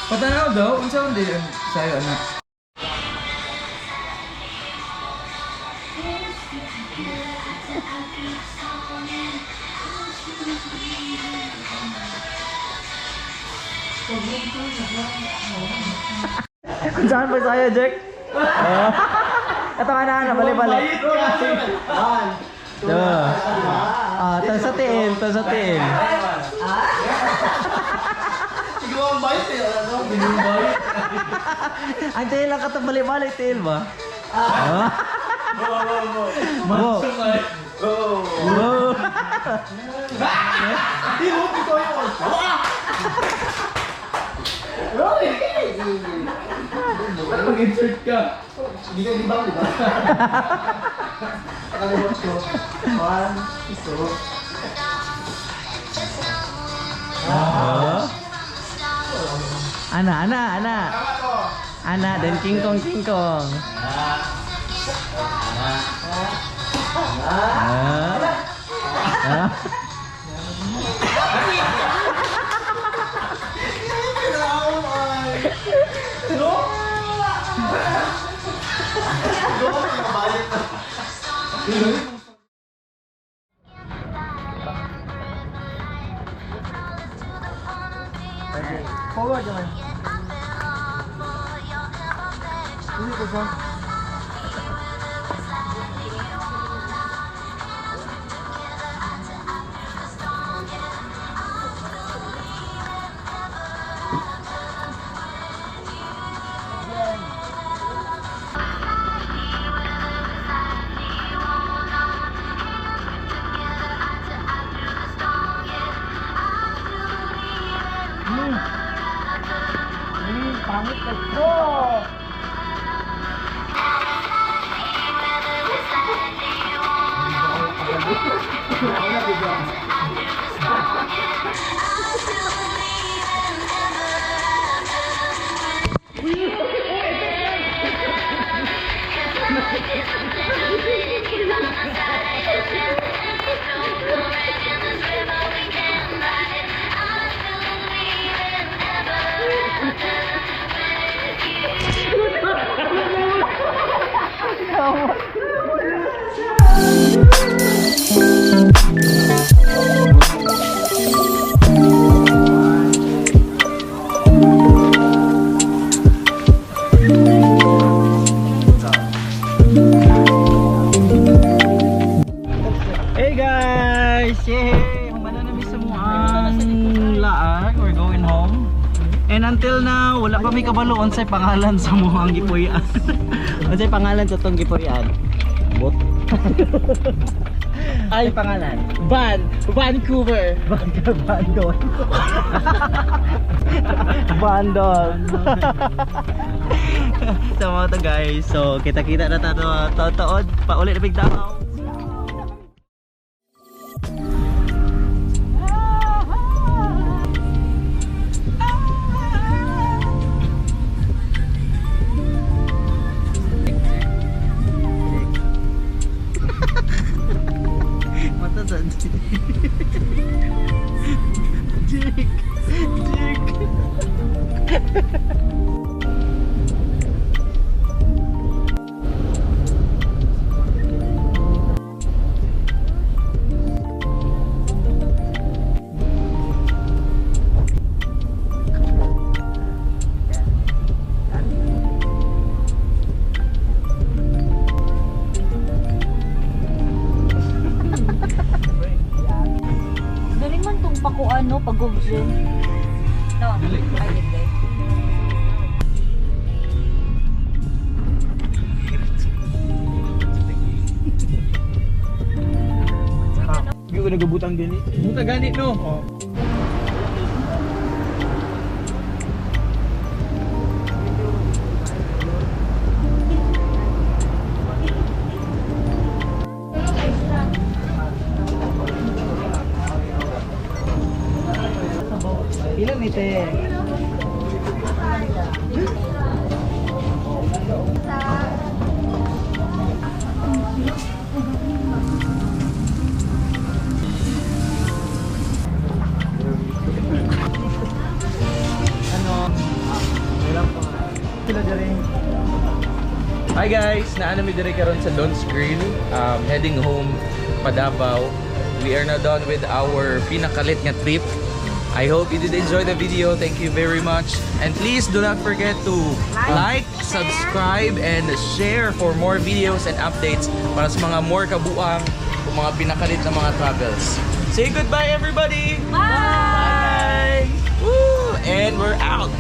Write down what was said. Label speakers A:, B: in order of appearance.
A: Patanaw daw, unsa man di ang sayo ana.
B: Kung saan pa sayo, Jack? Oh. Ito ka na, ano, balik-balik.
C: One.
B: Two. Ah, tas sa tiil, tas sa tiil.
C: Siguro ang bayot eh. Ano?
B: Ang tiil lang katong balik-balik, tiil ba? Ah. Wow. Wow.
C: Hindi mo, ito yung.
A: Mag-insert ka.
C: Hindi ka libang, di ba? Nakalimot ko. One, two.
B: Oh. Ana, ana, ana. Ana, then King Kong, King Kong. Ah. Ah.
C: Forward naman. Hindi ko siya. Pangit na ito!
B: Hey guys! Yay! Humana na mi sa muang laag. We're going home. And until now, wala pa may kabalo unsay pangalan sa muang gipuy-an. Unsay pangalan sa tong gipuy-an? Bot. Ay pangalan.
D: Vancouver.
B: Bandol. Bandol. Sa mga to guys. So kita-kita na tato taod paulit na big Davao. Mata sa Jake! Jake!
E: Dali man tong pakuan no pag gym. No. Ay, hindi.
C: Hindi ko nagabutang gani.
A: Buta gani no.
B: Ilan ite?
C: Sila diri.
A: Hi guys, naa na mi diri karon sa Don's Grill. Heading home pa Davao. We are now done with our pinakalit nga trip. I hope you did enjoy the video. Thank you very much. And please do not forget to like, subscribe, and share for more videos and updates para sa mga more kabuang o mga pinakalit na mga travels. Say goodbye, everybody!
E: Bye!
A: Bye! Woo! And we're out!